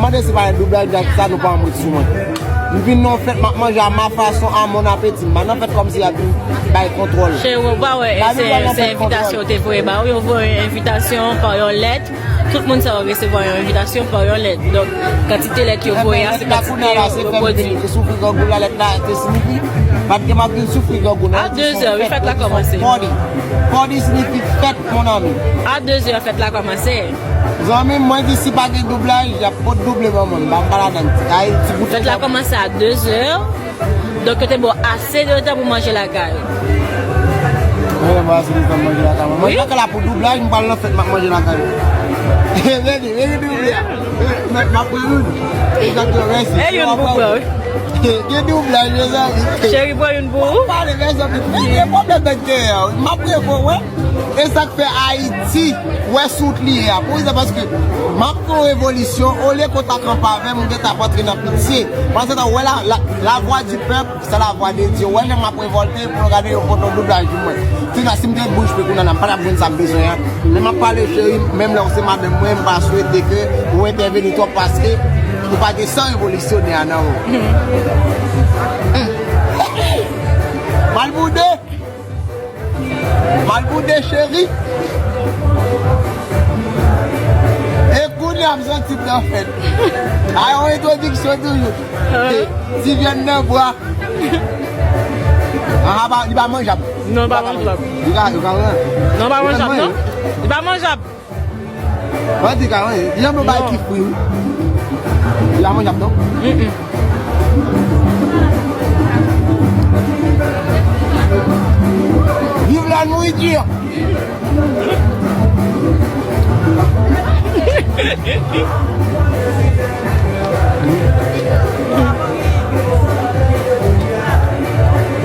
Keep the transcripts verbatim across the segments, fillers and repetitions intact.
Mande si pa gen doublaj, sa nou pa anmwet sou mwen. M vin nan yon fèt, m ap manje a ma fason, a mon apeti. M pa nan fèt kòmsi y ap vin bay kontwòl. Cheri, ou pa wè, se, se envitasyon yo te voye ba ou, yo voye envitasyon pa yon lèt. Tout moun sa yo resevwa yon envitasyon pa yon lèt. Donk, kantite lèt yo voye a, se kantite yo pwodui. Soufri grangou la, lèt la te siyifi. Pa t gen m ap vin soufri grangou, non. A de zè, wi, fèt la kòmanse. Party. Party siyifi fèt, mon ami. A de zè, fèt la kòmanse. Zanmi m, mwen di si pa gen doublaj, y ap pot double ban mwen. M pa, m pa ladann. Ay, ti bout. Fèt la kòmanse a de zè. Donk, yo te ba w ase de tan pou manje lakay. Mwen, mwen ase de tan pou manje lakay mwen. Mwen pa ka la pou doublaj, m pral nan fèt, m ap manje lakay. Vini, vini, vini, vini. M ap pran youn. Egzakteman, mèsi. E youn pou pran, wi. Gen doublaj, mezanmi. Cheri, pran youn pou ou. Pale, mezanmi. Gen pwoblèm nèg genyen an. M ap reponn, wè. E sa k fè Ayiti, wè sou wout li ye a. Poukisa? Paske m ap fè yon revolisyon, olye ke w ta kanpe avè m, ou gentan ap antre nan pitye. Pandan se tan, wè la, la, la voix du peuple, c'est la voix de Dieu. Wè, lè m ap revòlte, pou yo gade, yo pote yon doublaj pou mwen. Tina, si m te bouch pe kounye a, m pa t ap jwenn sa m bezwen an. Lè m ap pale, cheri, menm lè w se madanm mwen, m pa swete ke ou entèveni twòp paske ou pa gen san revolisyonè a nan ou. Mal boude! Mal boude, cheri. E kounye a m santi m nan fèt. A yon entwodiksyon toujou. Ti vyann nan bwa. Aha, pa, li pa manjab. Non, li pa manjab. Li ka, li ka manjab. Non, pa manjab, non. Li pa manjab. Mwen di ka, wi. Li yon bagay ki fri, wi. Li pa manjab, non? Mm-mm. Vive la nourriture!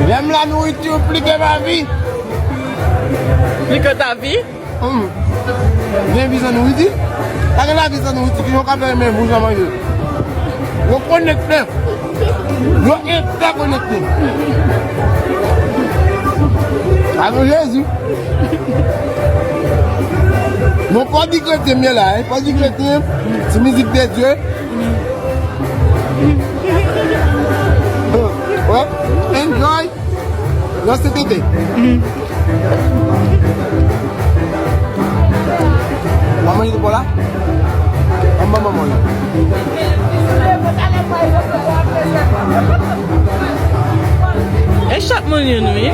J'aime la nourriture plus que ma vie. Plus que ta vie? Hmm. Gen vi san nouriti? Pa gen lavi san nouriti, ki jan w ka fè renmen bouch nan manje? Yo konekte. Yo entèkonekte. Alo Jezi. Bon, fò di kretyen m ye la, hein. Fò di kretyen, ti mizik de Dye. Wè, enjoy. Nan C T T. W ap manje pou la? An ban manman w. E chak moun youn, wi.